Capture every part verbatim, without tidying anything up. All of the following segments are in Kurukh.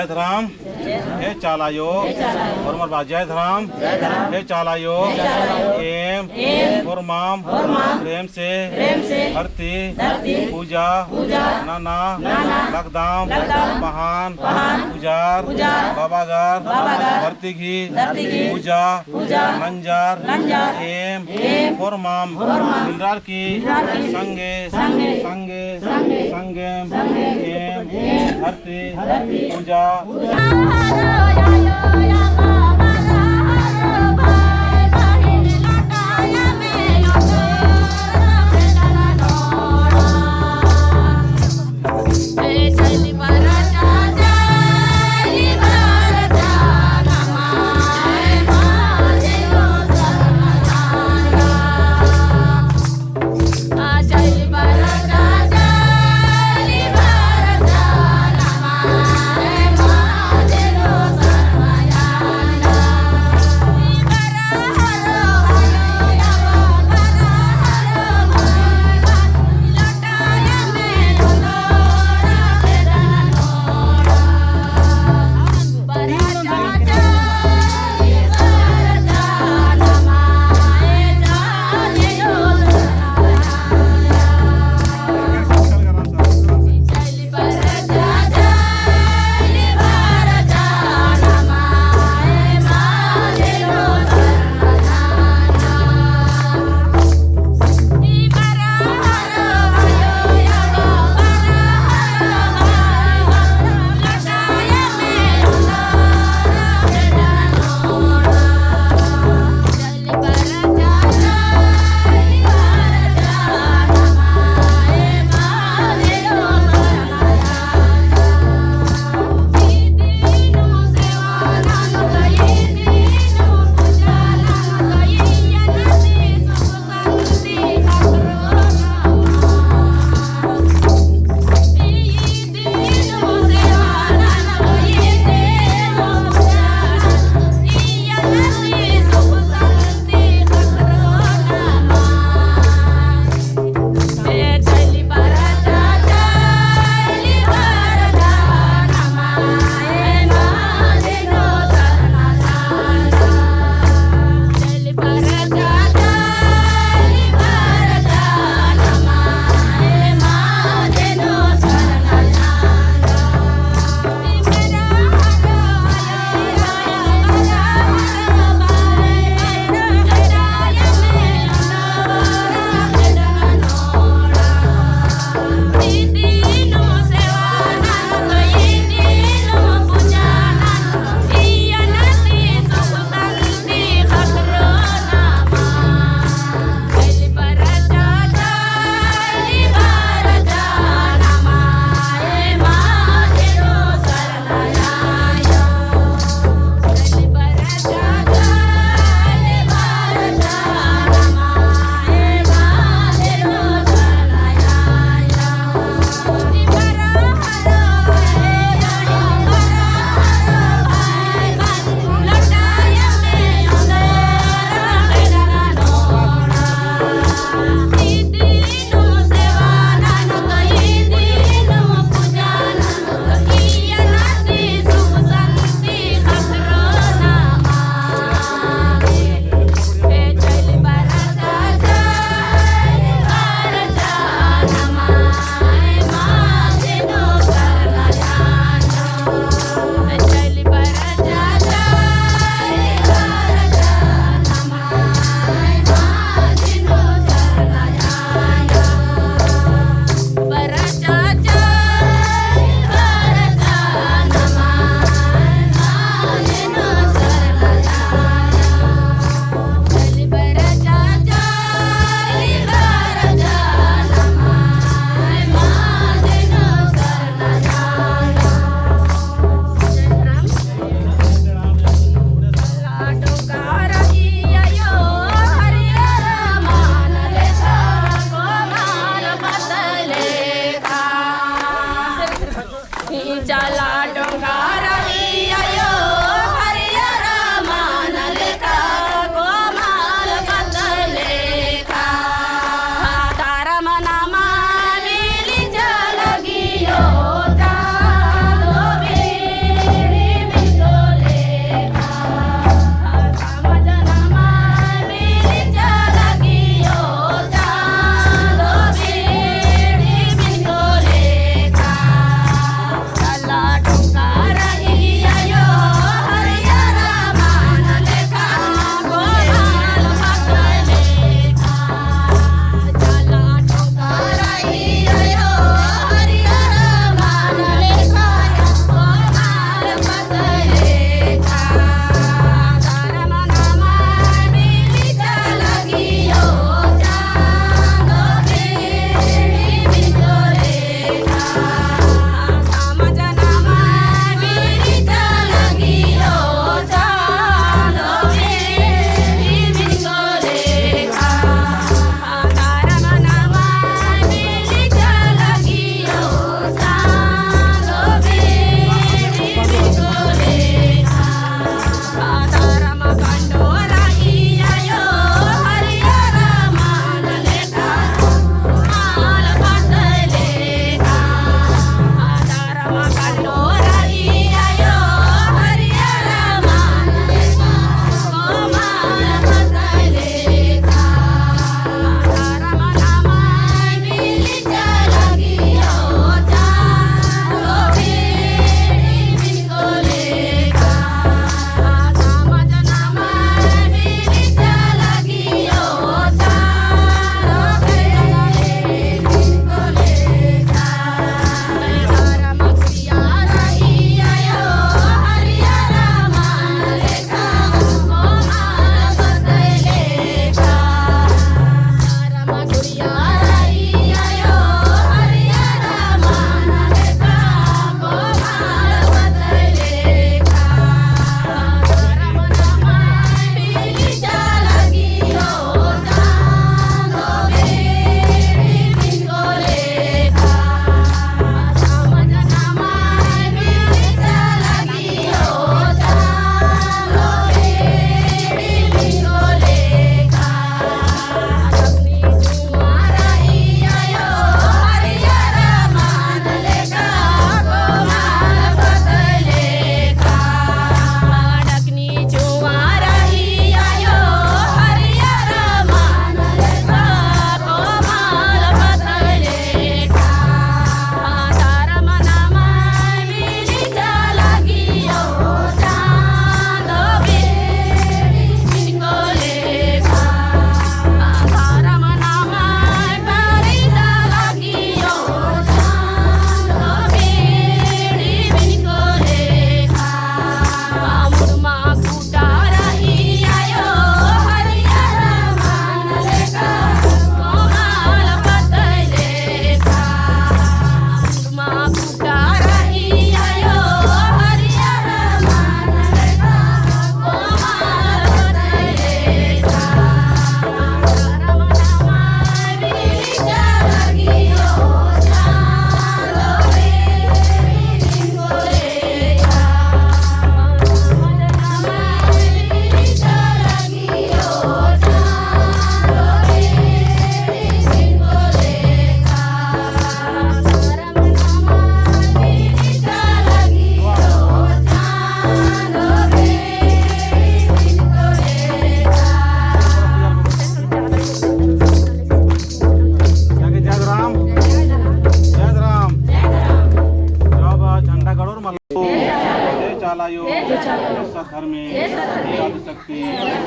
धरम, हे चाला आयो, होरमर बाजय धरम, हे चाला आयो, एम, होरमाम, प्रेम से, धरती, पूजा, नना, लगदम, पहान, पुजार, बाबागर, धरती गही, पूजा, नंजर, एम, होरमाम, मिलरर की, संगे, संगे, संगे, एम, धरती, पूजा।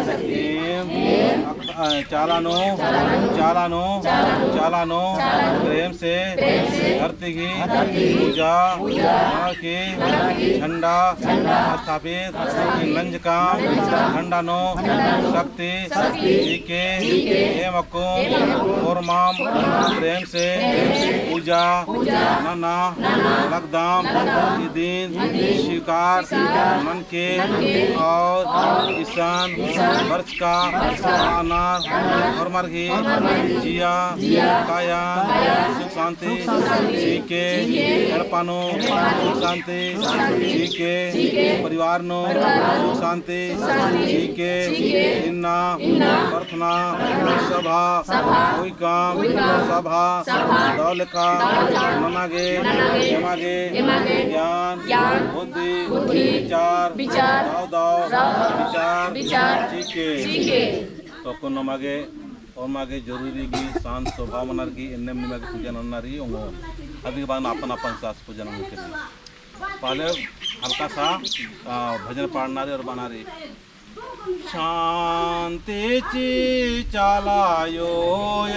एम अ, चाला नू, चाला नू, चाला नू, प्रेम से धरती गही पूजा नना की झंडा स्थापित नंजकम। झंडा नू शक्ति चिके एम अक्कुन होरमम प्रेम से पूजा नना लगदम। इदिन स्वीकार ननके और इसन बरचका आनर होरमर गही जिया काया सुख शांति चिके, एड़पा नू सुख शांति चिके, परिवार नू सुख शांति चिके। इन्ना प्रार्थना सभा हुइकम सभा दव लेखा नना गे एमा गे ज्ञान बुद्धि विचार दव दव विचार चिके। तो अक्कुन नमा गे और नमा गे जरूरी गही शांत स्वभाव मनर गही एन्नेम निमा गे पूजा नन्ना रई ओंगोन। अदी के बाद अपन अपन सास पूजा नन्ना रई। पहले हल्का सा, आ, भजन पाड़ना रई और बअना रई। शांति ची चाला आयो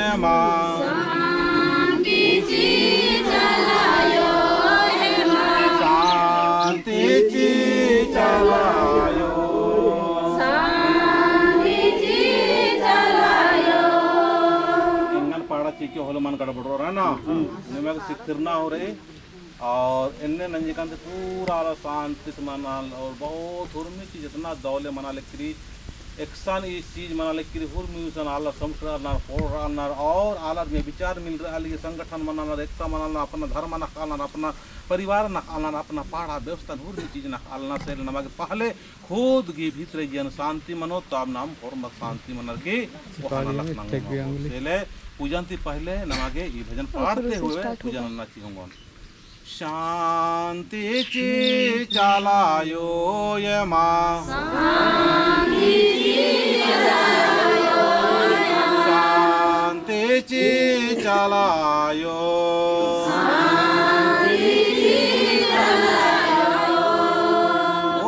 एमा। शांति ची चाला आयो एमा। शांति ची चाला आयो। शांति ची चाला आयो। एंगन पाड़ा चिके होले मन गड़बड़ोर है ना। निमा गे सिखरना हो रई। और एन्ने नंजकन ती पूरा आलर शांति से मनाल और बहुत हुरमी चीज इतना दौले मना लेकरी, एकसन ई चीज मना लेकरी, हुरमी उसन आलर समझ रअनर, पढ़ रअनर और आलर में विचार मिल रआ लगी, संगठन मनालनर, एकता मनालनर, अपना धर्म नखआलनर, अपना परिवार नखआलनर, अपना पाड़ा व्यवस्था हुरमी चीज नखआलनर। से नमा गे पहले खुद गही भीतरे जियन शांति मनो, तब नाम होरमर शांति मनर की ओहना लखना। से ले पूजन ती पहले नमा गे ई भजन पाड़ते हुए पूजन नन्ना ची ओंगोन। शांति ची चाला आयो एमा। शांति ची चाला आयो एमा। शांति ची चाला आयो। शांति ची चाला आयो।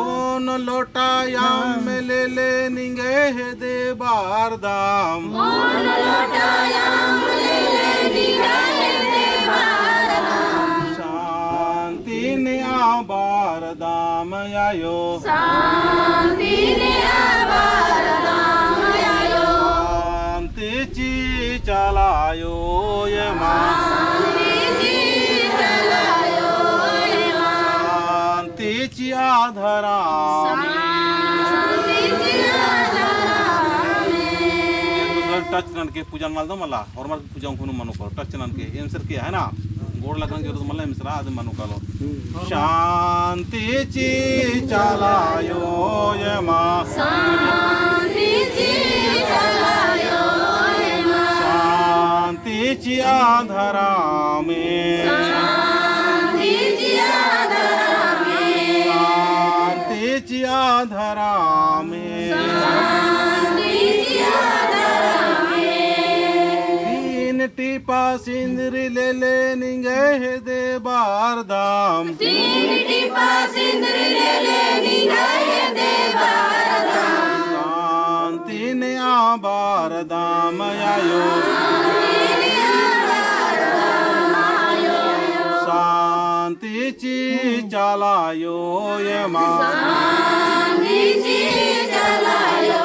ओन लोटा अम्म लेले निंग्है हेद्दे बअदम। ओन लोटा अम्म लेले निंग्है हेद्दे बअदम। शांति नेआ बअदम आयो। शांति नेआ बअदम आयो। शांति ची चाला आयो एमा। शांति ची चाला आयो एमा। शांति चिआ धरम। शांति चिआ धरम। एक दूसरा touch ननके पूजा नना लगदम मला, होरमर पूजा ओंगोन मनो कालो, touch ननके, एन्देर के है ना, गोड़ लगन जरूरत मला, एन्देर आद मनो कालो। शांति ची चाला आयो एमा। शांति ची चाला आयो एमा। शांति चिआ धरम। शांति चिआ धरम। शांति चिआ धरम। शांति चिआ धरम। तीन टीपा सिंदरी लेले निंग्है हेद्दे बअदम। तीन टीपा सिंदरी लेले निंग्है हेद्दे बअदम। शांति नेआ बअदम आयो। शांति नेआ बअदम आयो। शांति ची चाला आयो एमा। शांति ची चाला आयो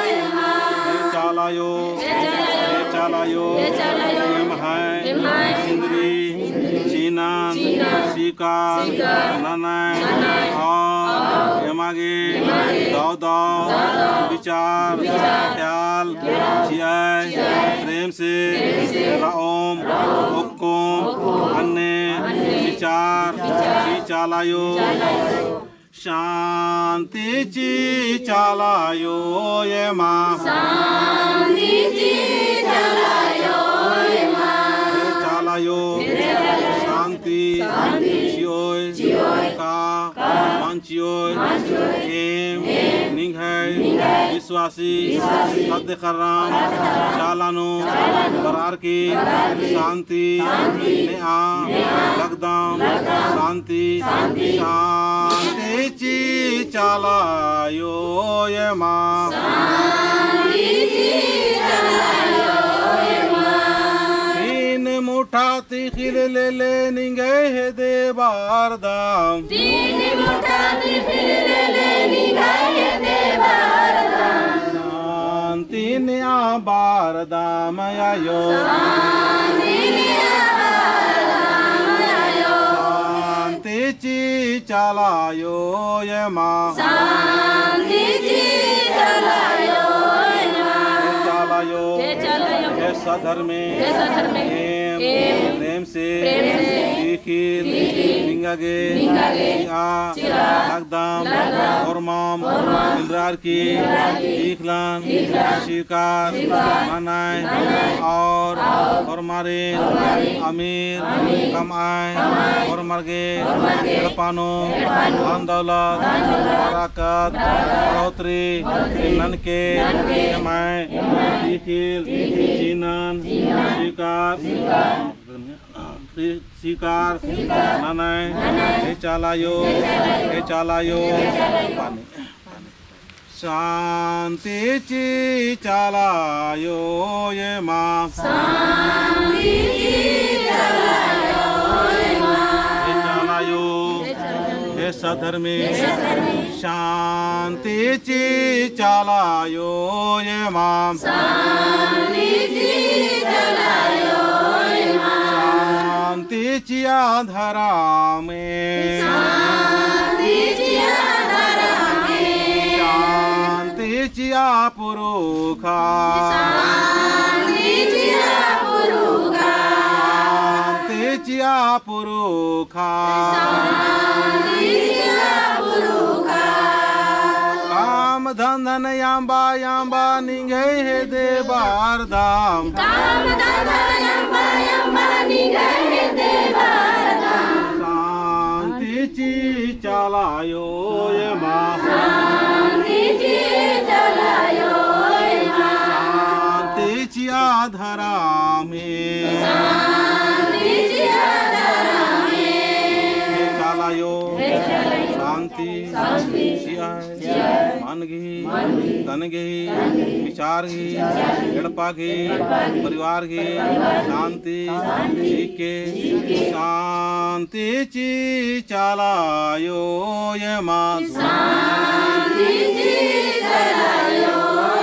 एमा। हे चाला आयो, हे चाला आयो, हे चाला आयो, हे चाला आयो, एम्है, एम्है, सिंदरी, सिंदरी, चिअनन, चिअनन, स्वीकार, स्वीकार, ननय, ननय, और, और, एमा गे, एमा गे, दव दव, दव दव, विचार, विचार, ख्याल, ख्याल, चिअय, चिअय, प्रेम से, प्रेम से, रओम, रओम, ओक्कोम, ओक्कोम, अन्ने, अन्ने, विचार, विचार, ची चाला आयो। चाला आयो। शांति ची चाला आयो एमा। शांति ची चाला आयो एमा। हे चाला आयो। हे चाला आयो। शांति। शांति। चिओय। चिओय। का। का। मंच चिओय एम निंग्है विश्वासी ख़द्द ख़र्रम चाला नू बरअर की शांति नेआ लगदम। शांति, शांति ची चाला आयो एमा। तीन मुठा तिख़िल लेले निंग्है हेद्दे बअरदम। तीन मुठा तिख़िल लेले निंग्है हेद्दे बअरदम। शांति नेआ बअरदम आयो। शांति नेआ बअरदम आयो। शांति ची चाला आयो एमा। शांति ची चाला आयो एमा। हे चाला आयो। हे चाला आयो। हे सद्धर्मे। हे सद्धर्मे। एम। एम। प्रेम से, प्रेम से, तिख़िल, तिख़िल, निंगा गे, निंगा गे, चिआ, चिआ, लगदम, लगदम, होरमम, होरमम, इन्द्रार की, इन्द्रार की, तिख़िलन, तिख़िलन, स्वीकार, स्वीकार, ननय, ननय, और, और, होरमारिन, होरमारिन, अमीर, अमीर, कमअय, कमअय, होरमर गे, होरमर गे, एड़पा नू, एड़पा नू, धन दौलत, धन दौलत, बरकत, बरकत, बढ़ोतरी, बढ़ोतरी, ननके, ननके, एम्है, एम्है, तिख़िल, तिख़िल, चिन्हन, चिन्हन, स्वीकार, स्वीकार, स्वी-, स्वीकार ननय। हे चाला आयो, हे चाला आयो। पानी, पानी। शांति ची चाला आयो एमा। शांति ची चाला आयो एमा। हे चाला आयो, हे सद्धर्मे। शांति ची चाला आयो एमा। शांति ची चाला आयो एमा। शांति चिआ धरमे। शांति चिआ धरमे। शांति चिआ पुरुखा। शांति चिआ पुरुखा। शांति चिआ पुरुखा। शांति चिआ पुरुखा। काम धंधन अम्बा अम्बा निंग्है हेद्दे बअरदम। काम धंधन अम्बा अम्बा निंग्है हेद्दे बअरदम। शांति ची चाला आयो एमा। शांति ची चाला आयो एमा। शांति चिआ धरमे। शांति चिआ धरमे। हे चाला आयो, हे चाला आयो, शांति, शांति चिआ, चिआ, मन गही, मन गही, तन गही, तन गही, विचार गही, विचार गही, एड़पा गही, एड़पा गही, परिवार गही, परिवार गही, शांति, शांति चिके, शांति शांति ची चाला आयो एमा। शांति ची चाला आयो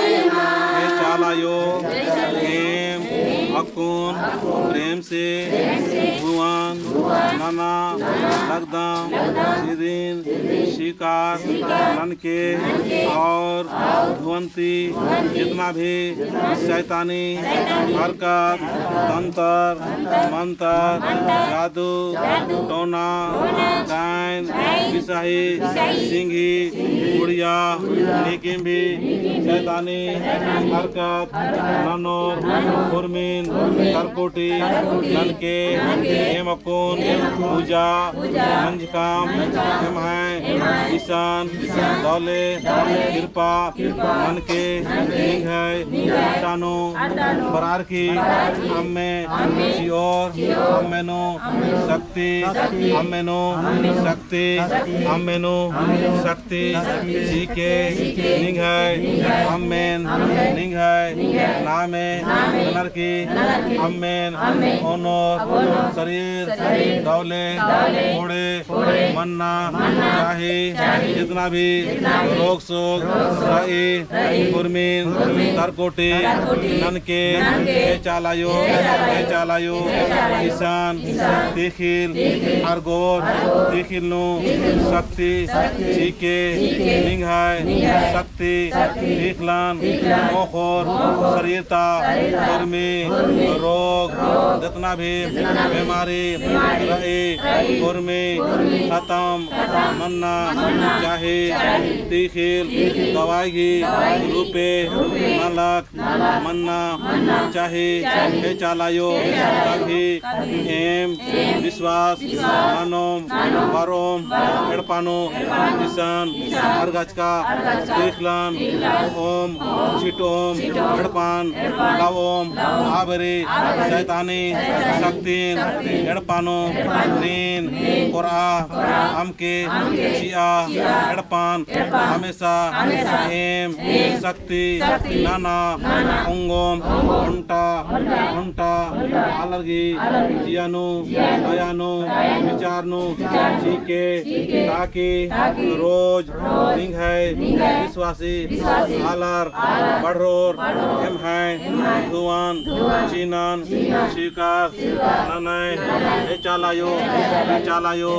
एमा। हे चाला आयो, एम अक्कुन प्रेम से धुवन नना लगदम। इदिन स्वीकार ननके और धुवन ती जितना भी शैतानी हरकत, तंतर, मंतर, जादू, टोना, डाइन, बिसाही, सिंगी, गुड़िया, नीकिम भी शैतानी हरकत ननोर उर्मिन तरकोटी ननके एम अक्कुन पूजा मंजकम एम्है इसन दौले किरपा ननके निंग्है अड्डा नू बरअर की अम्मे चिओर अम्मे नू शक्ति अम्मे नू शक्ति अम्मे नू शक्ति चिके निंग्है अम्मेन निंग्है नामे ननर की अम्मेन ओनोर शरीर दौले फोड़े मन्ना चाही। जितना भी रोग सोग रई उर्मिन तरकोटी ननके हे चाला आयो हे चाला आयो इसन तिखिल हर गोर तिखिल नू शक्ति चिके निंग्है शक्ति तिखिलन ओखोर शरीर ता उर्मी रोग जितना भी बीमारी रई उर्मी खतम मन्ना चाही। तीखिल दवाई गही रूपे नलख मन्ना चाही। हे चाला अयो, तभी एम विश्वास ननोम बरओम एड़पा नू इसन अरगचका तीखिलन ओम छिटओम एड़पन लाओम। आ बारी सैतानी सक्तिन एड़पा नू नीन कोरआ अमके चिआ। एड़पन हमेशा एम सक्ति नना ओंगोम। ओन्टा ओन्टा आलर गही जिया नू, दया नू, विचार नू चिके, ताकि रोज निंग्है विश्वासी आलर बढ़रोर। एम्है धुवन चिअनन स्वीकार ननय। हे चाला अयो, हे चाला अयो।